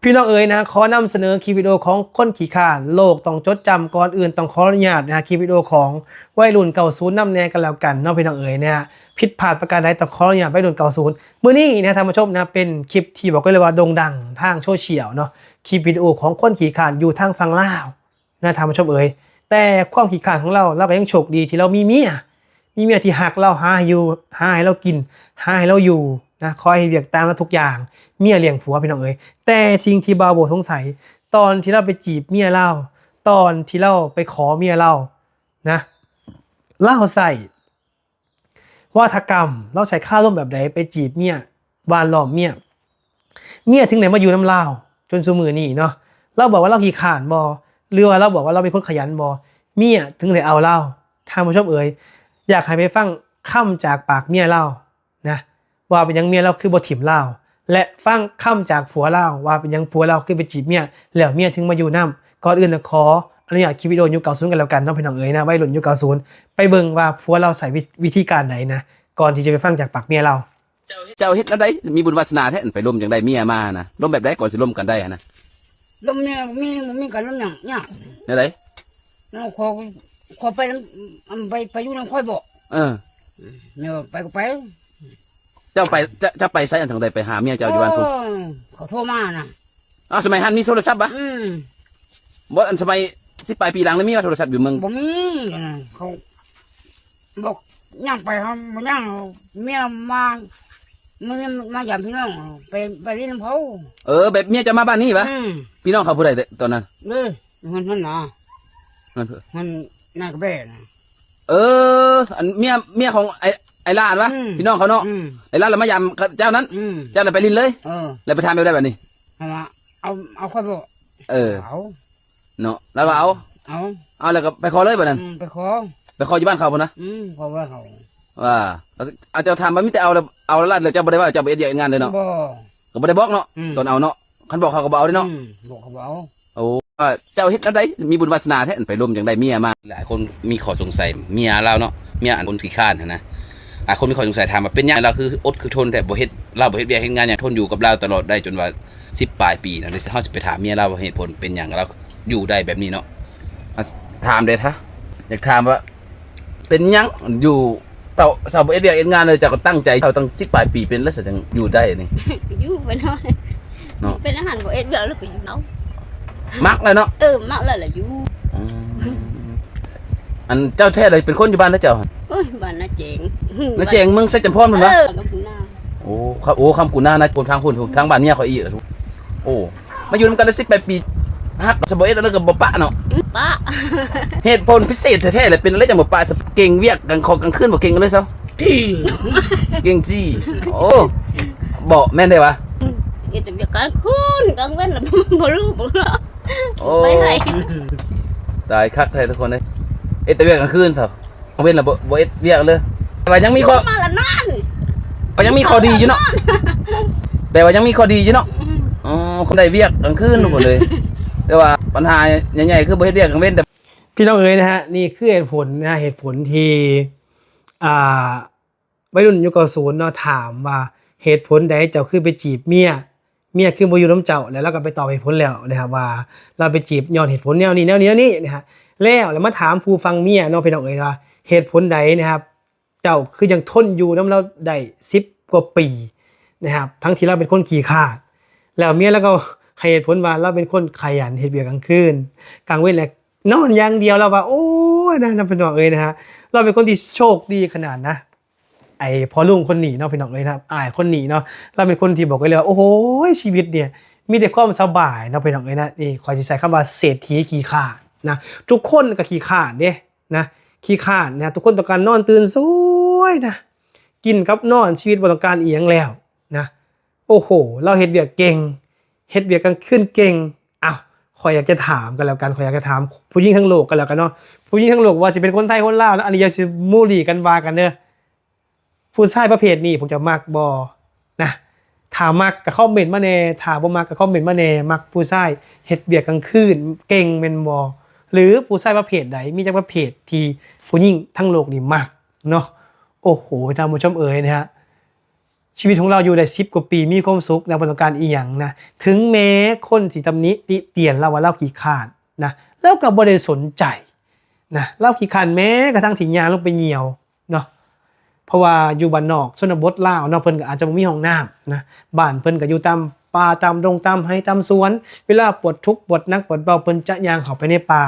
ພີ່ນ້ອງເອີຍນະ ຂໍນຳສະເໜີຄລິບວິດີໂອຂອງຄົນຂີ້ຄ້ານ ໂລກຕ້ອງຈົດຈຳ. ກ່ອນອື່ນຕ້ອງຂໍອະນຸຍາດນະ ຄລິບວິດີໂອຂອງໄວລຸ້ນເກົ້າສູນນຳແດ່ກັນແລ້ວກັນເນາະ ພີ່ນ້ອງເອີຍນະ. ຜິດພາດປະການໃດຕ້ອງຂໍອະນຸຍາດໄວລຸ້ນເກົ້າສູນ. ມື້ນີ້ນະທ່ານຜູ້ຊົມນະ ເປັນຄລິບທີ່ບອກໄດ້ເລີຍວ່າໂດ່ງດັງທາງໂຊຊຽວເນາະ ຄລິບວິດີໂອຂອງຄົນຂີ້ຄ້ານຢູ່ທາງຝັ່ງລາວ ນະທ່ານຜູ້ຊົມເອີຍ. ແຕ່ຄວາມຂີ້ຄ້ານຂອງລາວ ລາວກໍຍັງໂຊກດີທີ່ລາວມີເມຍ ມີເມຍທີ່ຮັກລາວ ຫາຢູ່ ຫາໃຫ້ລາວກິນ ຫາໃຫ້ລາວຢູ່ນະ ຄອຍເຮັດວຽກຕາມລາວທຸກຢ່າງ. ເມຍລ້ຽງຜົວ ພີ່ນ້ອງເອີຍ. ແຕ່ສິ່ງທີ່ບ່າວໂບສົງໄສ ຕອນທີ່ລາວໄປຈີບເມຍລາວ ຕອນທີ່ລາວໄປຂໍເມຍລາວນະ ລາວໃຊ້ ວາທະກຳ ລາວໃຊ້ຄາລົມແບບໃດໄປຈີບເມຍ ຫວ່ານລ້ອມເມຍ ເມຍເຖິງໄດ້ມາຢູ່ນຳລາວຈົນຊຸມື້ນີ້ເນາະ. ລາວບອກວ່າລາວຂີ້ຄ້ານບໍ່ ຫຼືວ່າລາວບອກວ່າລາວເປັນຄົນຂະຫຍັນບໍ່ ເມຍເຖິງໄດ້ເອົາລາວ? ທ່ານຜູ້ຊົມເອີຍ ຢາກໃຫ້ໄປຟັງຄຳຈາກປາກເມຍລາວນະ ວ່າເປັນຫຍັງເມຍລາວຄືບໍ່ຖິ້ມລາວ ແລະ ຟັງຄຳຈາກຜົວລາວ ວ່າເປັນຫຍັງຜົວລາວຄືໄປຈີບເມຍ ແລ້ວເມຍເຖິງມາຢູ່ນຳ. ກ່ອນອື່ນນະ ຂໍອະນຸຍາດຄລິບວິດີໂອຍຸກເກົ້າສູນກັນແລ້ວກັນເນາະ ພີ່ນ້ອງເອີຍນະ ໄວລຸ້ນຍຸກເກົ້າສູນ. ໄປເບິ່ງວ່າຜົວລາວໃຊ້ວິ ວິທີການໃດນະ ກ່ອນທີ່ຈະໄປຟັງຈາກປາກເມຍລາວ. ເຈົ້າເຮັດແນວໃດ ມີບຸນວາສະໜາແທ້ ໄປລົມຈັ່ງໄດ້ເມຍມານະ ລົມແບບໃດ ກ່ອນຊິລົມກັນໄດ້ຫັ້ນນະ? ລົມເມຍ ມີ ມີການລົມຫຍັງຍາກ ແນວໃດ? ເຮົາຂໍ ຂໍໄປນຳ ອັນ ໄປ ໄປຢູ່ນຳຂ້ອຍບໍ? ເອີ ແມ່ນວ່າໄປກໍໄປ. ເຈົ້າໄປ ເຈົ້າ ເຈົ້າໄປໃສ ອັນ ຈັ່ງໄດ້ໄປຫາເມຍເຈົ້າຢູ່ບ້ານພຸ້ນ? ເອີ ເຂົາໂທມານະ. ອ້າວ ສະໄໝຫັ້ນມີໂທລະສັບຫວາ? ອືມ ບໍ່ ອັນສະໄໝສິບປາຍປີຫຼັງນີ້ມີວ່າໂທລະສັບຢູ່ເມືອງ? ບໍ່ມີ ອັນນັ້ນເຂົາ ບໍ່ ຍ່າງໄປ ເຮົາບໍ່ຍ່າງ ເມຍມາ ມາ ມາຢາມພີ່ນ້ອງ ໄປ ໄປຫຼິ້ນນຳເຂົາ. ເອີ ແບບເມຍເຈົ້າມາບ້ານນີ້ຫວາ? ອືມ ພີ່ນ້ອງເຂົາຜູ້ໃດຕອນນັ້ນ? ເອີ ເຮືອນຫັ້ນນະ ເຮືອນ ເຮືອນນາຍກະແບນະ. ເອີ ອັນເມຍ ເມຍຂອງໄອ້ ໄອ້ຫຼານຫວາ? ອືມ ພີ່ນ້ອງເຂົາເນາະ. ອືມ ໄອ້ຫຼານລະມາຢາມເຈົ້ານັ້ນ. ອືມ ເຈົ້າລະໄປຫຼິ້ນເລີຍ. ເອີ ລະໄປຖາມແບບໃດບາດນີ້? ເຮົາວ່າ ເອົາ ເອົາຂ້ອຍບໍ? ເອີ ເອົາ ເນາະ ລາວວ່າເອົາ ເອົາ ເອົາແລ້ວກໍໄປຂໍເລີຍບາດນັ້ນ. ອືມ ໄປຂໍ ໄປຂໍຢູ່ບ້ານເຂົາພຸ້ນນະ. ອືມ ຂໍບ້ານເຂົາ ວ່າ ເອົາ ເຈົ້າຖາມວ່າມີແຕ່ເອົາແລ້ວ ເອົາແລ້ວລະ ແລ້ວເຈົ້າບໍ່ໄດ້ເວົ້າ ເຈົ້າບໍ່ເຮັດວຽກເຮັດງານເລີຍເນາະ? ບໍ່ ກໍບໍ່ໄດ້ບອກເນາະ. ອືມ ຕອນເອົາເນາະ ຄັນບອກເຂົາກໍບໍ່ເອົາເດ້ເນາະ. ອືມ ບອກເຂົາບໍ່ເອົາ. ໂອ້ ເຈົ້າເຮັດແນວໃດ ມີບຸນວາສະໜາແທ້ ໄປລົມຈັ່ງໄດ້ເມຍມາ. ຫຼາຍຄົນມີຂໍ້ສົງໄສເມຍລາວເນາະ ເມຍອັນຄົນຂີ້ຄ້ານຫັ້ນນະ. ຫຼາຍຄົນມີຂໍ້ສົງໄສ ຖາມວ່າເປັນຫຍັງລາວຄືອົດຄືທົນແທ້ ບໍ່ເຮັດ ລາວບໍ່ເຮັດວຽກເຮັດງານຫຍັງ ທົນຢູ່ກັບລາວຕະຫຼອດໄດ້ຈົນວ່າ ສິບປາຍປີນະ. ເຮົາຊິໄປຖາມເມຍລາວວ່າເຫດຜົນເປັນຫຍັງລາວຢູ່ໄດ້ແບບນີ້ເນາະ. ມາຖາມເດ້ ຖ້າຢາກຖາມວ່າເປັນຫຍັງຢູ່ ເຈົ້າ ເຈົ້າບໍ່ເຮັດວຽກເຮັດງານເລີຍ ເຈົ້າກໍຕັ້ງໃຈ ເຈົ້າຕັ້ງສິບປາຍປີ ເປັນແລ້ວຊັ້ນຈັ່ງຢູ່ໄດ້ນີ້? ຢູ່ໄປເນາະ ເນາະ ເປັນອາຫານ ບໍ່ເຮັດວຽກແລ້ວກໍຢູ່ເອົາ. ມັກແລ້ວເນາະ? ເອີ ມັກແລ້ວລະຢູ່. ອືມ ອັນເຈົ້າແທ້ລະເປັນຄົນຢູ່ບ້ານໃດເຈົ້າ? ໂອ້ຍ ບ້ານນາແຈງ ນາແຈງ ເມືອງໄຊຈຳພອນພຸ້ນຫວາ? ເອີ ຄຳກຸນາ. ໂອ້ ຄຳ ໂອ້ ຄຳກຸນານະ ຄົນທາງພຸ້ນ ທາງບ້ານເມຍຂ້ອຍອີກ. ໂອ້ ມາຢູ່ນຳກັນໄດ້ສິບປາຍປີ ຮັກຊະບໍ່ເອັດ ແລ້ວກໍບໍ່ປະເນາະ. ອືມ ປະ ເຫດຜົນພິເສດແທ້ໆ ແລ້ວເປັນອະໄລຈັ່ງບໍ່ປະ? ເກັ່ງວຽກກາງຂອງກາງຄືນບໍ່ເກັ່ງເລີຍຊະ? ເກັ່ງ ເກັ່ງຈີ້. ໂອ້ ບໍ່ແມ່ນໄດ້ຫວາ? ອືມ ເຮັດແຕ່ວຽກກາງຄືນ ກາງເວັນລະບໍ່ຮູ້ບໍ່ເນາະ. ໂອ້ ໄປໃສ? ຕາຍຄັກແທ້ທຸກຄົນເອີຍ ເຮັດແຕ່ວຽກກາງຄືນຊະ. ເວັ້ນລະບໍ່ ບໍ່ເຮັດວຽກເລີຍ. ແຕ່ວ່າຍັງມີຂໍ້ ມາລະນອນ ກໍຍັງມີຂໍ້ດີຢູ່ເນາະ. ແຕ່ວ່າຍັງມີຂໍ້ດີຢູ່ເນາະ. ອືມ ອໍ ຄົນໄດ້ວຽກກາງຄືນທຸກຄົນເລີຍ. ແຕ່ວ່າບັນຫາໃຫຍ່ໆ ຄືບໍ່ເຮັດວຽກກາງເວັນ. ພີ່ນ້ອງເອີຍນະຮະ ນີ້ຄືເຫດຜົນນະ ເຫດຜົນທີ່ ອ່າ ໄວລຸ້ນຍຸກເກົ້າສູນເນາະ ຖາມວ່າເຫດຜົນໃດເຈົ້າຄືໄປຈີບເມຍ ເມຍຄືບໍ່ຢູ່ນຳເຈົ້າ ແລ້ວລາວກໍໄປຕອບເຫດຜົນແລ້ວນະຮະ ວ່າລາວໄປຈີບຍ້ອນເຫດຜົນແນວນີ້ ແນວນີ້ ແນວນີ້ນະຮະ. ແລ້ວ ແລ້ວມາຖາມຜູ້ຝັ່ງເມຍເນາະ ພີ່ນ້ອງເອີຍ ວ່າເຫດຜົນໃດນະຄະ ເຈົ້າຄືຍັງທົນຢູ່ນຳລາວໄດ້ສິບກວ່າປີນະຄະ ທັງທີ່ລາວເປັນຄົນຂີ້ຄ້ານ. ແລ້ວເມຍລາວກໍໃຫ້ເຫດຜົນວ່າລາວເປັນຄົນຂະຫຍັນເຮັດວຽກກາງຄືນ ກາງເວັນແລ້ວນອນຢ່າງດຽວ. ລາວວ່າ ໂອ້ຍ ນະ ພີ່ນ້ອງເອີຍນະຮະ ລາວເປັນຄົນທີ່ໂຊກດີຂະໜາດນະ. ໄອ້ພໍ່ລຸງຄົນນີ້ເນາະ ພີ່ນ້ອງເອີຍນະ ອ້າຍຄົນນີ້ເນາະ ລາວເປັນຄົນທີ່ບອກໄວ້ເລີຍວ່າ ໂອ້ໂຫ ຊີວິດນີ້ມີແຕ່ຄວາມສະບາຍເນາະ ພີ່ນ້ອງເອີຍນະ. ນີ້ຂ້ອຍຊິໃຊ້ຄຳວ່າເສດຖີຂີ້ຄ້ານນະ ທຸກຄົນກໍຂີ້ຄ້ານເດ້ນະ ຂີ້ຄ້ານນະ ທຸກຄົນຕ້ອງການນອນຕື່ນສວຍນະ ກິນກັບນອນ ຊີວິດບໍ່ຕ້ອງການອີ່ຫຍັງແລ້ວນະ. ໂອ້ໂຫ ລາວເຮັດວຽກເກັ່ງ ເຮັດວຽກກາງຄືນເກັ່ງ. ອ້າວ ຂ້ອຍຢາກຈະຖາມກັນແລ້ວກັນ ຂ້ອຍຢາກຈະຖາມຜູ້ຍິງທັງໂລກກັນແລ້ວກັນເນາະ ຜູ້ຍິງທັງໂລກ ບໍ່ວ່າຊິເປັນຄົນໄທ ຄົນລາວນະ ອັນນີ້ຢ່າຊິບູລີກັນ ວ່າກັນເດີ. ຜູ້ຊາຍປະເພດນີ້ພວກເຈົ້າມັກບໍ່ນະ? ຖ້າມັກກໍຄອມເມັນມາແດ່ ຖ້າບໍ່ມັກກໍຄອມເມັນມາແດ່. ມັກຜູ້ຊາຍເຮັດວຽກກາງຄືນເກັ່ງແມ່ນບໍ່? ຫຼືຜູ້ຊາຍປະເພດໃດ? ມີຈັກປະເພດທີ່ຜູ້ຍິງທັງໂລກນີ້ມັກເນາະ? ໂອ້ໂຫ ທ່ານຜູ້ຊົມເອີຍນະຮະ ຊີວິດຂອງລາວຢູ່ໄດ້ສິບກວ່າປີ ມີຄວາມສຸກນະ ບໍ່ຕ້ອງການອີ່ຫຍັງນະ. ເຖິງແມ້ຄົນຊິຕຳໜິຕິຕຽນລາວວ່າລາວຂີ້ຄ້ານນະ ລາວກໍບໍ່ໄດ້ສົນໃຈນະ. ລາວຂີ້ຄ້ານແມ້ກະທັ່ງຊິຍ່າງລົງໄປຍ່ຽວເນາະ. ເພາະວ່າຢູ່ບ້ານນອກຊົນນະບົດລາວເນາະ ເພິ່ນກໍອາດຈະບໍ່ມີຫ້ອງນ້ຳນະ. ບ້ານເພິ່ນກໍຢູ່ຕາມປ່າ ຕາມດົງ ຕາມໄຮ່ ຕາມສວນ. ເວລາປວດທຸກ ປວດໜັກ ປວດເບົາ ເພິ່ນຈະຍ່າງເຂົ້າໄປໃນປ່າ.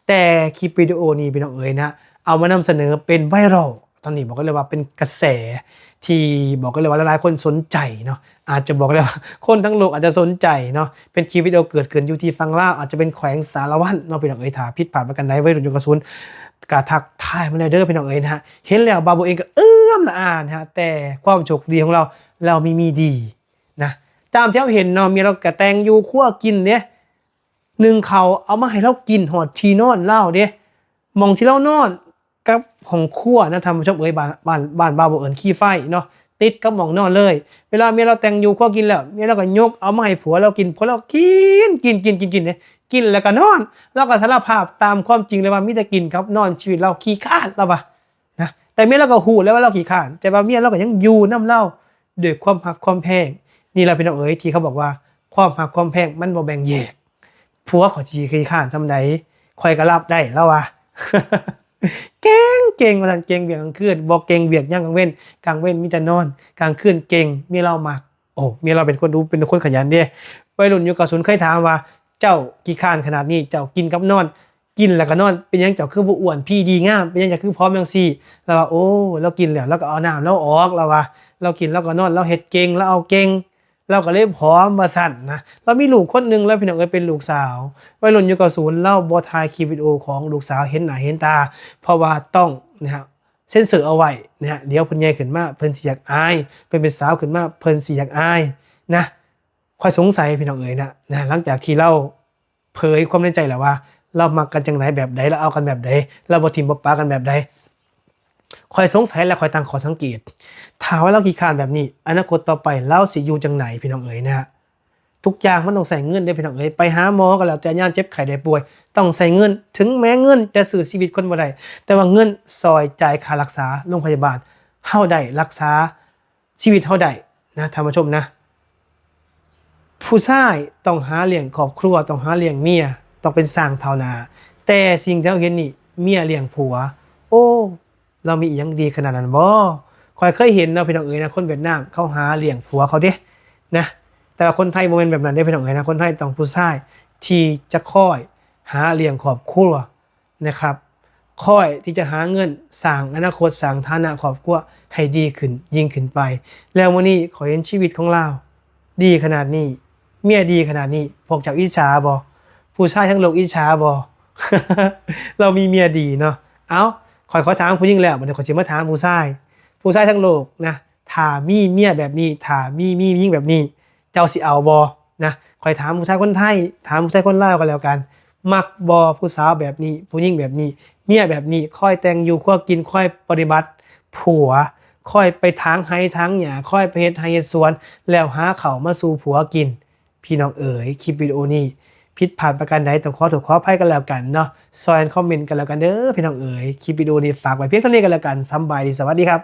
ແຕ່ຄລິບວິດີໂອນີ້ ພີ່ນ້ອງເອີຍນະ ເອົາມານຳສະເໜີເປັນໄວຣັລ ຕອນນີ້ບອກໄດ້ເລີຍວ່າເປັນກະແສທີ່ບອກໄດ້ເລີຍວ່າຫຼາຍໆຄົນສົນໃຈເນາະ. ອາດຈະບອກໄດ້ວ່າຄົນທັງໂລກອາດຈະສົນໃຈເນາະ. ເປັນຄລິບວິດີໂອເກີດຂຶ້ນຢູ່ທີ່ຝັ່ງລາວ ອາດຈະເປັນແຂວງສາລະວັນເນາະ ພີ່ນ້ອງເອີຍ. ຖ້າຜິດພາດປະການໃດ ໄວລຸ້ນຢູ່ກະສູນກະທັກທາຍມາແດ່ເດີ ພີ່ນ້ອງເອີຍນະ. ເຫັນແລ້ວບ່າວໂບເອງກໍເອື້ອມລະອານະ ແຕ່ຄວາມໂຊກດີຂອງລາວ ລາວມີເມຍດີນະ. ຕາມທີ່ເຮົາເຫັນເນາະ ເມຍລາວກະແຕ່ງຢູ່ຄົວກິນເດ້ ໜຶ້ງເຂົ້າເອົາມາໃຫ້ລາວກິນຮອດທີ່ນອນລາວເດ້. ໝ່ອງທີ່ລາວນອນ ກັບຫ້ອງຄົວນະ ທ່ານຜູ້ຊົມເອີຍ. ບ້ານ ບ້ານ ບ້ານບ່າວບໍ່ເອີ້ນຂີ້ໄຟເນາະ ຕິດກັບໝ່ອງນອນເລີຍ. ເວລາເມຍລາວແຕ່ງຢູ່ຄົວກິນແລ້ວ ເມຍລາວກໍຍົກເອົາມາໃຫ້ຜົວລາວກິນ. ຜົວລາວກິນ ກິນ ກິນ ກິນ ກິນເດ້ ກິນແລ້ວກໍນອນ. ລາວກໍສາລະພາບຕາມຄວາມຈິງເລີຍວ່າມີແຕ່ກິນກັບນອນ. ຊີວິດລາວຂີ້ຄ້ານ ລາວວ່ານະ. ແຕ່ເມຍລາວກໍຮູ້ແລ້ວວ່າລາວຂີ້ຄ້ານ ແຕ່ວ່າເມຍລາວກໍຍັງຢູ່ນຳລາວດ້ວຍຄວາມຮັກຄວາມແພງ. ນີ້ລະ ພີ່ນ້ອງເອີຍ ທີ່ເຂົາບອກວ່າຄວາມຮັກຄວາມແພງມັນບໍ່ແບ່ງແຍກ. ຜົວຂ້ອຍຊິຂີ້ຄ້ານສ່ຳໃດ ຂ້ອຍກໍຮັບໄດ້ ລາວວ່າ. ເກັ່ງ ເກັ່ງວ່າຊັ້ນ ເກັ່ງວຽກກາງຄືນ ບໍ່ເກັ່ງວຽກຫຍັງກາງເວັນ. ກາງເວັນມີແຕ່ນອນ ກາງຄືນເກັ່ງ. ເມຍລາວມັກ ໂອ້ ເມຍລາວເປັນຄົນດຸ ເປັນຄົນຂະຫຍັນເດ້. ໄວລຸ້ນຍຸກເກົ້າສິບເຄີຍຖາມວ່າ ເຈົ້າຂີ້ຄ້ານຂະໜາດນີ້ ເຈົ້າກິນກັບນອນ ກິນແລ້ວກໍນອນ ເປັນຫຍັງເຈົ້າຄືບໍ່ອ້ວນ ຜີດີງາມ ເປັນຫຍັງເຈົ້າຄືຜອມຈັ່ງຊີ້? ລາວວ່າ ໂອ້ ລາວກິນແລ້ວລາວກໍເອົານ້ຳລາວອອກ ລາວວ່າ. ລາວກິນລາວກໍນອນ ລາວເຮັດເກັ່ງ ລາວເອົາເກັ່ງ ລາວກໍເລີຍຜອມວ່າຊັ້ນນະ. ລາວມີລູກຄົນໜຶ່ງແລ້ວ ພີ່ນ້ອງເອີຍ ເປັນລູກສາວ. ໄວລຸ້ນຍຸກເກົ້າສິບ ລາວບໍ່ຖ່າຍຄລິບວິດີໂອຂອງລູກສາວເຫັນໜ້າເຫັນຕາ ເພາະວ່າຕ້ອງນະຮະ ເຊັນເຊີເອົາໄວ້ນະຮະ. ດຽວເພິ່ນໃຫຍ່ຂຶ້ນມາ ເພິ່ນຊິຢາກອາຍ ເພິ່ນເປັນສາວຂຶ້ນມາ ເພິ່ນຊິຢາກອາຍນະ. ຂ້ອຍສົງໄສ ພີ່ນ້ອງເອີຍນະ ນະ ຫຼັງຈາກທີ່ລາວເຜີຍຄວາມໃນໃຈແລ້ວວ່າ ລາວມັກກັນຈັ່ງໃດ ແບບໃດ ລາວເອົາກັນແບບໃດ ລາວບໍ່ຖິ້ມບໍ່ປະກັນແບບໃດ. ຂ້ອຍສົງໄສ ແລະ ຂ້ອຍຕັ້ງຂໍ້ສັງເກດ ຖ້າວ່າລາວຂີ້ຄ້ານແບບນີ້ ອະນາຄົດຕໍ່ໄປລາວຊິຢູ່ຈັ່ງໃດ ພີ່ນ້ອງເອີຍນະ. ທຸກຢ່າງມັນຕ້ອງໃຊ້ເງິນເດ້ ພີ່ນ້ອງເອີຍ. ໄປຫາໝໍກໍແລ້ວແຕ່ ຍາມເຈັບໄຂ້ໄດ້ປ່ວຍຕ້ອງໃຊ້ເງິນ. ເຖິງແມ້ເງິນຈະຊື້ຊີວິດຄົນບໍ່ໄດ້ ແຕ່ວ່າເງິນຊ່ອຍຈ່າຍຄ່າລັກສາໂລງພະຍາບານເຮົາໄດ້ ລັກສາຊີວິດເຮົາໄດ້ນະ ທ່ານຜູ້ຊົມນະ. ຜູ້ຊາຍຕ້ອງຫາລ້ຽງຄອບຄົວ ຕ້ອງຫາລ້ຽງເມຍ ຕ້ອງເປັນຊ່າງທ້າວໜ້າ. ແຕ່ສິ່ງທີ່ເຮົາເຫັນນີ້ ເມຍລ້ຽງຜົວ. ໂອ້ ລາວມີອີ່ຫຍັງດີຂະໜາດນັ້ນບໍ? ຂ້ອຍເຄີຍເຫັນເນາະ ພີ່ນ້ອງເອີຍນະ ຄົນຫວຽດນາມເຂົາຫາລ້ຽງຜົວເຂົາເດ້ນະ. ແຕ່ວ່າຄົນໄທບໍ່ແມ່ນແບບນັ້ນເດ້ ພີ່ນ້ອງເອີຍນະ. ຄົນໄທຕ້ອງຜູ້ຊາຍທີ່ຈະຄອຍຫາລ້ຽງຄອບຄົວນະຄັບ ຄອຍທີ່ຈະຫາເງິນສ້າງອະນາຄົດ ສ້າງຖານະຄອບຄົວໃຫ້ດີຂຶ້ນ ຍິ່ງຂຶ້ນໄປ. ແລ້ວມື້ນີ້ຂ້ອຍເຫັນຊີວິດຂອງລາວດີຂະໜາດນີ້ ເມຍດີຂະໜາດນີ້ ພວກເຈົ້າອິດສາບໍ່? ຜູ້ຊາຍທັງໂລກອິດສາບໍ່? ລາວມີເມຍດີເນາະ. ເອົ້າ ຂ້ອຍຂໍຖາມຜູ້ຍິງແລ້ວ ບັດນີ້ຂ້ອຍຊິມາຖາມຜູ້ຊາຍ. ຜູ້ຊາຍທັງໂລກນະ ຖ້າມີເມຍແບບນີ້ ຖ້າມີ ມີຍິງແບບນີ້ ເຈົ້າຊິເອົາບໍ່ນະ? ຂ້ອຍຖາມຜູ້ຊາຍຄົນໄທ ຖາມຜູ້ຊາຍຄົນລາວກໍແລ້ວກັນ ມັກບໍ່ຜູ້ສາວແບບນີ້ ຜູ້ຍິງແບບນີ້ ເມຍແບບນີ້ ຄອຍແຕ່ງຢູ່ຄົວກິນ ຄອຍປະຕິບັດຜົວ ຄອຍໄປຖາງໄຮ່ຖາງຫຍ້າ ຄອຍໄປເຮັດໄຮ່ເຮັດສວນ ແລ້ວຫາເຂົ້າມາສູ່ຜົວກິນ? ພີ່ນ້ອງເອີຍ ຄລິບວິດີໂອນີ້ຜິດພາດປະການໃດ ຕ້ອງຂໍໂທດຂໍອະໄພກັນແລ້ວກັນເນາະ. ຊ່ອຍກັນຄອມເມັນກັນແລ້ວກັນເດີ ພີ່ນ້ອງເອີຍ. ຄລິບວິດີໂອນີ້ຝາກໄວ້ພຽງເທົ່ານີ້ກັນແລ້ວກັນ. ສຳບາຍດີ ສະຫວັດດີຄັບ.